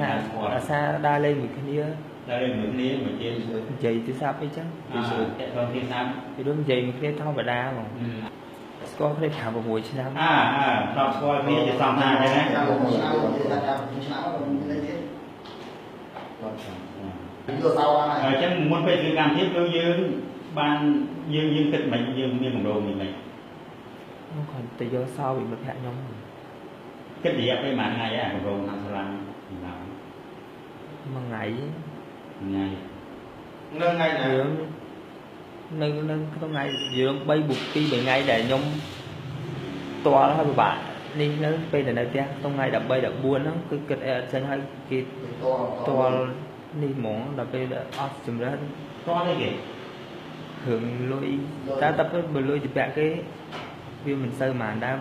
ថាអាសាដើរលេងមួយគ្នា ដើរលេងមួយគ្នាមួយទៀត និយាយទូរស័ព្ទអីចឹង តាក់ទងទូរស័ព្ទ ពីដូចនិយាយមួយគ្នាធម្មតាហ្មង ស្គាល់គ្នា5 6ឆ្នាំ អើអើធ្លាប់ស្គាល់គ្នាជាសង្សារចឹងណា 5 6ឆ្នាំ និយាយថា5 6ឆ្នាំ មានទៀតគាត់យកសោបានហើយ។ អញ្ចឹងមុនពេលធ្វើកម្មភាព គឺយើងបានយើងគិតមិន យើងមានគម្រោងនេះមិន ខ្ញុំគ្រាន់តែយកសោពីមិត្តភក្តិខ្ញុំ គិតរយៈពេលប៉ុន្មានថ្ងៃអាគម្រោងខាងស្លាញ់ មួយថ្ងៃ ថ្ងៃ នៅថ្ងៃណា យើងនៅក្នុងថ្ងៃយើង3 2 3ថ្ងៃដែលខ្ញុំតល់ហើយពិបាកនេះ នៅពេលដែលនៅផ្ទះក្នុងថ្ងៃ13 14ហ្នឹង គឺគិតអីអត់ចេញ ហើយគេតល់នេះហ្មង ដល់ពេលអស់ជំរឿន តល់អីគេ រឿងលុយ តែតែពេលបើលុយទៅពាក់គេវាមិនសូវហ្មងដែរ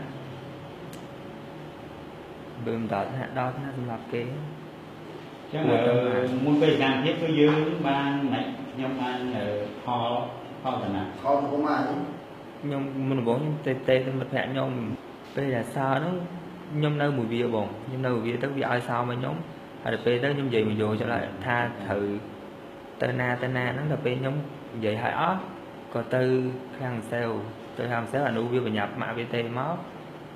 បើមិនដល់ថ្នាក់ដល់ថ្នាក់សម្រាប់គេ ចឹងមុនពេលកម្មភាព គឺយើងបានមិន ខ្ញុំបានខលខលតាណា ខលទៅមក ខ្ញុំមុនដំបូងខ្ញុំទេទេទៅមិត្តភក្តិខ្ញុំ ពេលដែលសោហ្នឹងខ្ញុំនៅមួយវាបង ខ្ញុំនៅមួយវាទៅ វាឲ្យសោមកខ្ញុំ ហើយដល់ពេលទៅខ្ញុំនិយាយមកយោចថាត្រូវទៅណាទៅណាហ្នឹង ដល់ពេលខ្ញុំនិយាយឲ្យអស់ ក៏ទៅខាងសេវ ទៅខាងសេវអានោះវាបញ្ញាប់ម៉ាក់វាទេមក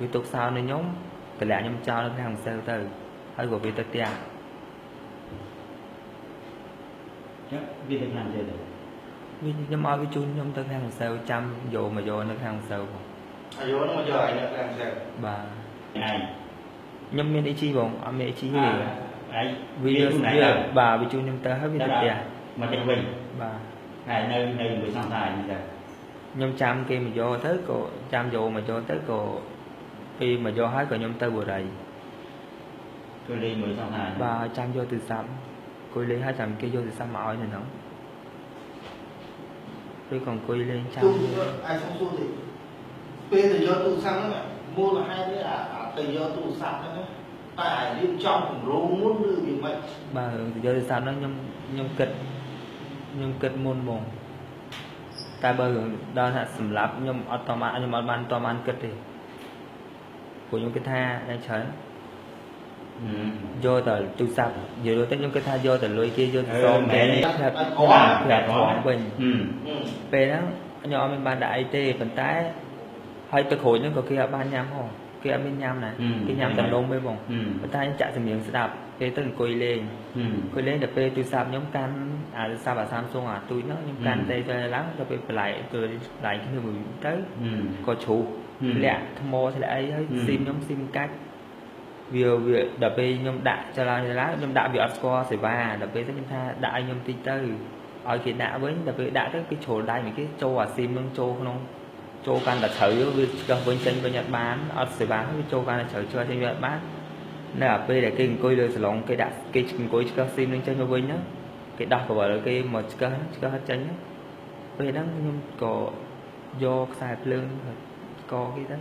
វាទុកសោនៅខ្ញុំ តម្លាក់ខ្ញុំចោលនៅខាងសេវទៅ ហើយក៏វាទៅផ្ទះ ចឹងវាទៅខាងសេវទៅ វាខ្ញុំឲ្យវាជូនខ្ញុំទៅខាងសេវ ចាំយកមកយកនៅខាងសេវបង អាយកនោះមកយកឲ្យនៅខាងសេវ បាទ ឯងខ្ញុំមានអីជីបង អត់មានអីជីទេ ឯង វាវាបាទ វាជូនខ្ញុំទៅ ហើយវាទៅផ្ទះ មកទៅវិញ បាទ ហើយនៅមួយសង្សារហ្នឹងទៅ ខ្ញុំចាំគេមកយកទៅ ក៏ចាំយកមកយកទៅ ក៏ពេលមកយកហើយក៏ខ្ញុំទៅបុរី គឺលេងមួយសង្សារ បាទ ចាំយកទូរស័ព្ទអង្គុយលេង ហើយចាំគេយកទូរស័ព្ទមកឲ្យនៅហ្នឹង ឬក៏អង្គុយលេងចាំ ទូឯងសុំសួរតិច ពេលទៅយកទូរស័ព្ទហ្នឹង មូលហេតុនេះអាទៅយកទូរស័ព្ទហ្នឹង តែអារៀបចំគម្រោងមុនឬវាមិន បាទ រឿងទៅយកទូរស័ព្ទហ្នឹង ខ្ញុំគិតខ្ញុំគិតមុនហ្មង តែបើរឿងដល់ថាសម្រាប់ខ្ញុំអត់តបាន ខ្ញុំអត់បានតបានគិតទេ ព្រោះខ្ញុំគិតថាយ៉ាងច្រើនយកតែទូរស័ព្ទ និយាយទៅខ្ញុំគិតថាយកតែលុយគេយកទៅសងគេ ប្រាប់ប្រាប់ថងវិញ ពេលហ្នឹងខ្ញុំអត់មានបានដាក់អីទេ ប៉ុន្តែហើយទៅក្រូចហ្នឹងក៏គេអត់បានញ៉ាំផង គេអត់មានញ៉ាំណា គេញ៉ាំតែនំទេបង ប៉ុន្តែខ្ញុំចាក់សម្រៀងស្ដាប់ ពេលទៅអង្គុយលេង អង្គុយលេង ដល់ពេលទូរស័ព្ទខ្ញុំកាន់អាទូរស័ព្ទអា Samsung អាទូចហ្នឹង ខ្ញុំកាន់ទេទៅឡើង ដល់ពេលបន្លែទៅបន្លែគ្នាមួយទៅក៏ជ្រុះធ្លាក់ថ្មធ្លាក់អី ហើយស៊ីមខ្ញុំស៊ីមកាច់វាវា ដល់ពេលខ្ញុំដាក់ចឡើងឡើង ខ្ញុំដាក់វាអត់ស្គាល់សេវា ដល់ពេលទៅខ្ញុំថាដាក់ឲ្យខ្ញុំតិចទៅ ឲ្យគេដាក់វិញ ដល់ពេលដាក់ទៅគេជ្រុលដៃមួយ គេចូលអាស៊ីមនឹងចូលក្នុង ចូលកាន់តែជ្រៅ វាឆ្កឹះវិញចេញវិញអត់បាន អត់សេវា វាចូលកាន់តែជ្រៅ ឆ្កឹះចេញវិញអត់បាន នៅអាពេលដែលគេអង្គុយលើសាឡុង គេដាក់គេអង្គុយឆ្កឹះស៊ីមនឹងចេញមកវិញហ្នឹង គេដោះកវលគេមកឆ្កឹះឆ្កឹះអត់ចេញ ពេលហ្នឹងខ្ញុំក៏យកខ្សែភ្លើងកគេទៅ